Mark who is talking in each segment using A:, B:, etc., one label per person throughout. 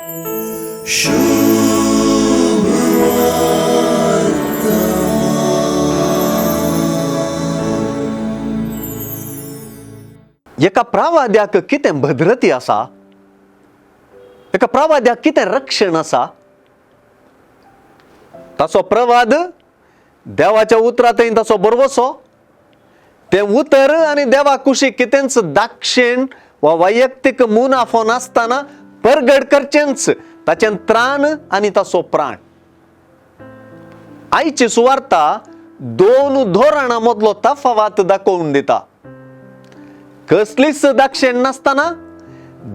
A: एका प्रवाद्याक कितें भद्रती आसा, एका प्रवाद्याक कितें रक्षण आसा? ताचो प्रवाद देवाच्या उतरांतय ताचो भरवसो, तें उतर आनी देवा कुशीक कितेंच दाक्षेण वा वैयक्तीक मुनाफो नासतना परगट करचेंच ताचें त्राण आनी ताचो प्राण. आयची सुवार्ता दोन धोरणां मदलो तफावत दाखोवन दिता. कसलीच दाक्षेण नासतना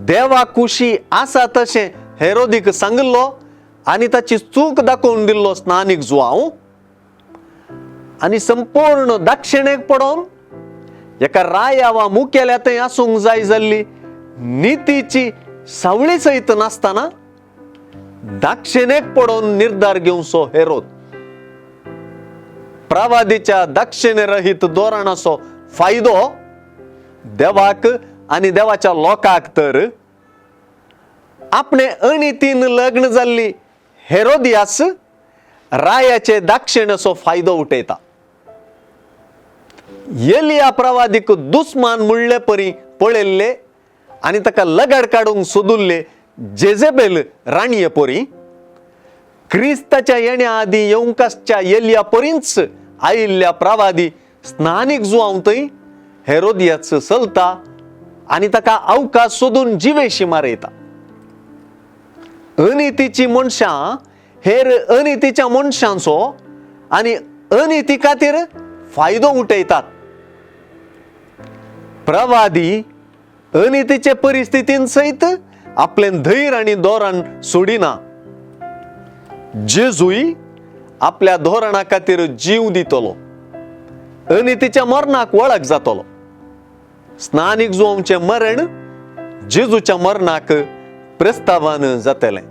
A: देवा कुशी आसा तशें हेरोदीक सांगिल्लो आनी ताची चूक दाखोवन दिल्लो स्नानीक जुआंव आनी संपूर्ण दक्षिणेक पडोवन एका राया वा मुखेल्या थंय आसूंक जाय जाल्ली नितीची सावळी सयत नासतना दक्षिणेक पडोवन निर्धार घेवचो हेरोद. प्रवादीच्या दक्षिणे रहीत धोरणाचो फायदो देवाक आनी देवाच्या लोकांक तर आपणे अनितीन लग्न जाल्ली हेरोदियास रायाचे दक्षिणेचो फायदो उठयता. एलिया प्रवादीक दुस्मान म्हणले परी पळयल्ले आनी ताका लगड काडूंक सोदुल्ले जेजेबेल राणये परी क्रिस्ताच्या येण्या आदीं येवंक आसच्या एलिया परींच आयिल्ल्या प्रवादी स्नानीक जुआंव थंय हेरोदियाच चलता आनी ताका अवकाश सोदून जिवेशी मारयता. अनितीची मनशां हेर अनितीच्या मनशांचो आनी अनिती खातीर फायदो उठयतात. प्रवादी अनितीचे परिस्थितीन सयत आपलें धैर्य आनी धोरण सोडिना. जेजूय आपल्या धोरणा खातीर जीव दितलो, अनितीच्या मरणाक वळख जातलो. स्नानीक जुआंवचें मरण जेजूच्या मरणाक प्रस्तावान जातलें.